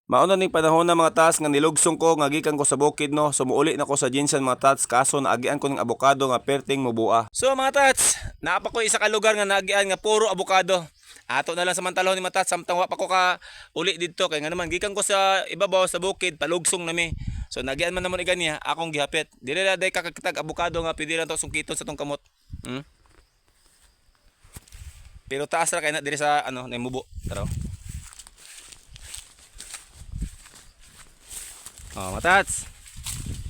Mao na ning panahon na, mga tats, nga nilugsong ko nga gikan ko sa bukid, no. So muuli na ko sa GenSan, mga tats, kaso naagian ko ning abokado nga perting mubua. So mga tats, naa pa ko isa ka lugar nga naagian nga puro abokado. Ato na lang samantalahon ni, mga tats, samtang wa pa ko ka uli didto, kay nga naman gikan ko sa ibabaw sa bukid, palugsong nami. So naagian man namon iganiya, akong gihapit. Dili ra day kakakitag abokado nga pwede lang to sungkiton sa tong kamot. Pero taas ra kay na diri sa ano na mubo. Tara. Oh, matats.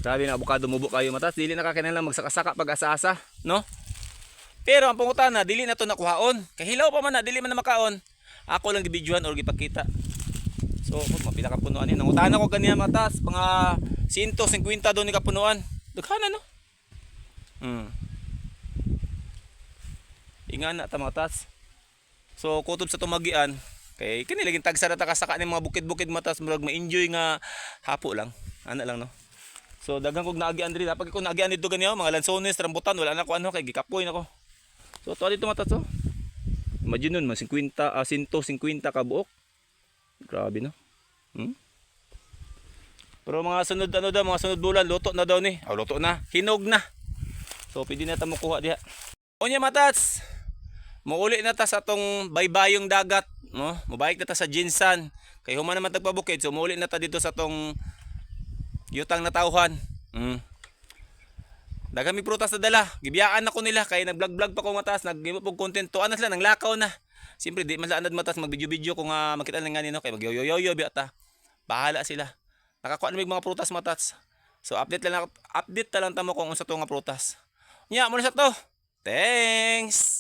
Grabe na abokado, mubo kayo, matats. Dili na kakinahanglan magsaka-saka pag asa-asa, no? Pero ang pangutana, dili na to nakuhaon. Kahilaw pa man na, dili man na makaon. Ako lang gibidyohan or gipakita. So, kung mapila ka punuan yun. Nangutana ko ganiya, matas, mga 150 doon ni kapunuan. Daghanan, no? Ingana ta, mga tats. So, kutob sa tumagian, kay kini laging tagsa ra ta kasaka ni mga bukid-bukid, matas, murag ma-enjoy nga hapo lang. Ana lang, no. So daghan kog naagian diri, pag ko naagian dito ganyan mga lansones, rambutan, wala na ko ano kay gikapoy na ko. So to dito, matas, oh. Imagine nun, mga 50, 150 ka buok. Grabe, no. Pero mga sunod ano daw, mga sunod bulan luto na daw ni. Oh, luto na, hinog na. So pwede na ta mokuha diha. Unya, matats. Muuli na ta sa atong baybayong dagat, no? Mubalik na ta sa GenSan. Kay human naman tagpabukid, so muuli na ta dito sa atong yutang natawhan. Daghan mi prutas na dala. Gibiyaan ako nila kay nag-vlog-vlog pa ko, matas, naghimo pog content to. Ano sila nanglakaw na. Siyempre di man sila anad, matas, mag-video-video kung makita lang nga nino kay magyoyo-yoyo biya ta. Bahala sila. Nakakuha na mig mga prutas, matats. So update na lang tamo kung unsa to nga prutas. Nya mo na sa to. Thanks.